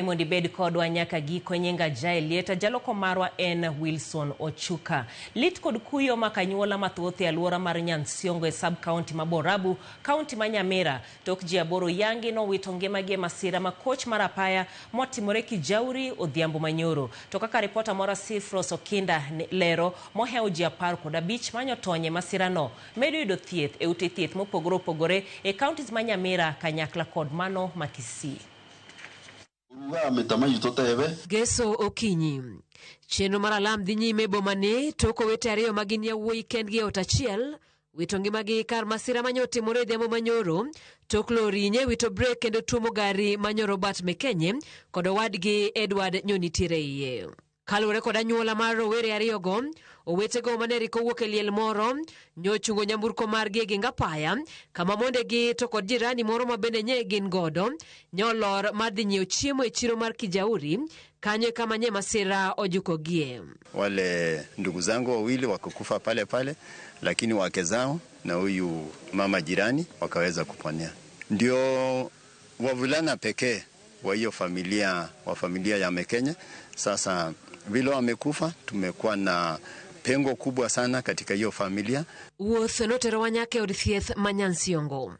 Mondo ibed kodwa nyaka giko. Nyinga Jael Lieta, jaloko marwa en Wilson Ochuka. Lit kod kuyo mako anyuola mathoth e alwora mar Nyansiongo e sub county ma Borabu, kaunti ma Nyamira. Tok ji 8 yangi nowito ngimagi e masira ma koch mar apaya motimore Kijauri odhiambo manyoro. To kaka ripota mora Sifros Okinda lero, mohewo ji 15 manyo tony e masirano medo yudo thieth e ute thieth mopogore opogore e counties ma Nyamira kanyakla kod mano ma Kisii. Geso okinyi. Chenro mar alam dhi nyime e bomani tok owete 2 ma gin yawuoyi kendgi e ot achiel wito ngimagi kar masira manye otimore odhiambo manyoro tok lori nye wito brek kendo tuomo gari manyo Robert Mekenye kod owadgi Edward nyonitiere iye. Kaluwore kod anyuola mar rowere 2go, owetego mane rik owuok e liel moro nyochungo nyamburko margi e geng apaya kama mondegi to kod jirani moro ma bende nye gin godo nyolor mar dhi nyiewo chiemo e chiro mar Kijauri kanyo e kama nye masira ojukogie. Wale ndugu zangu wawili wakakufa pale pale, lakini wake zao na huyu mama jirani wakaweza kuponea. Ndio wavulana pekee wa hiyo familia, wa familia ya Mekenya. Sasa vile wamekufa, tumekuwa na pengo kubwa sana katika hiyo familia. Wuoth noterowa nyaka e od thieth ma Nyansiongo.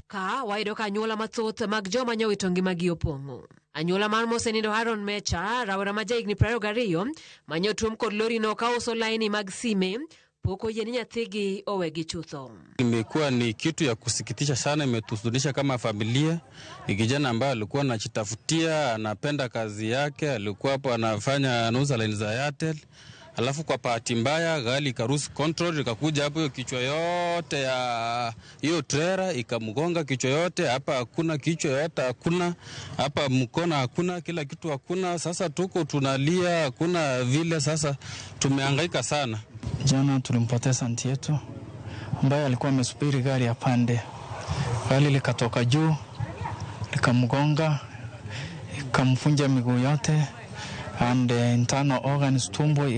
Ka wayudo ka anyuola mathoth mag joma nyowito ngimagi opong'o. Anyuola mar mosenindo Aaron Mecha, rawera ma jahigni 22, manyotuom kod lorino ka uso laini mag sime, pok oyie ni nyathigi owegi chutho. Imekuwa ni kitu ya kusikitisha sana, imetuhuzunisha kama familia. Ni kijana ambaye alikuwa anajitafutia, anapenda kazi yake, alikuwa hapo anafanya, anauza line za Airtel. Alafu kwa bahati mbaya gari ikalose control ikakuja hapo, hiyo kichwa yote ya hiyo trailer ikamgonga kichwa yote. Hapa hakuna kichwa yote, hakuna hapa mkono, hakuna kila kitu hakuna. Sasa tuko tunalia, hakuna vile, sasa tumehangaika sana. Jana tulimpoteza anti yetu ambaye alikuwa amesubiri gari apande. Gari likatoka juu likamgonga, ikamvunja miguu yote and internal organs, tumbo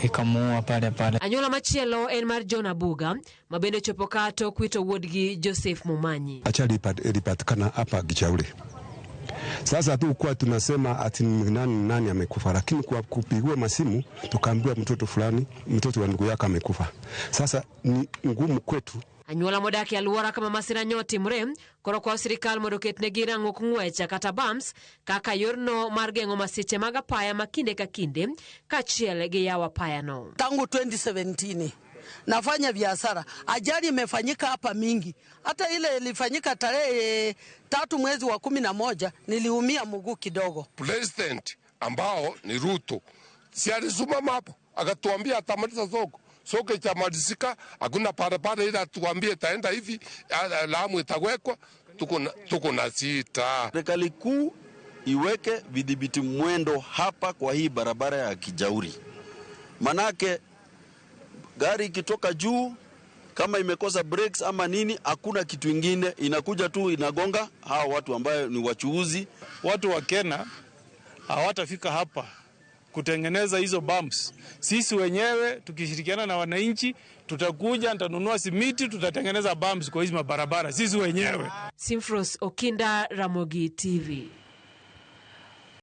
ikamuua pale pale. Anyuola machielo en mar John Abuga ma bende chopo ka tok wito wuodgi Joseph Mumanyi. Ajali ilipatikana hapa Kijauri. Sasa tu kwa tunasema ati nani nani amekufa, lakini kwa kupigiwa masimu tukaambiwa mtoto fulani, mtoto wa ndugu yako amekufa. Sasa ni ngumu kwetu. Anyuola modak e alwora kama masira nyotimre koro kwayo sirikal mondo oketnegi rang'ok ng'wech kata bumps kaka yorno mar geng'o masiche mag apaya ma kinde ka kinde kaachiel gi yawo apayano. Tangu 2017 nafanya biashara, ajali imefanyika hapa mingi. Hata ile ilifanyika tarehe 3 mwezi wa 11 niliumia mguu kidogo. President ambao ni Ruto si alisimama hapo akatuambia atamaliza soko. Soko itamalizika, hakuna barabara ile atuambie itaenda hivi, lamu itawekwa, tuko na sita. Serikali kuu iweke vidhibiti mwendo hapa kwa hii barabara ya Kijauri. Manake gari ikitoka juu kama imekosa brakes ama nini, hakuna kitu ingine, inakuja tu inagonga hawa watu ambayo ni wachuuzi. Watu wa Kenya hawatafika hapa kutengeneza hizo bumps. Sisi wenyewe tukishirikiana na wananchi tutakuja, nitanunua simiti, tutatengeneza bumps kwa hizi mabarabara sisi wenyewe. Simfros Okinda, Ramogi TV.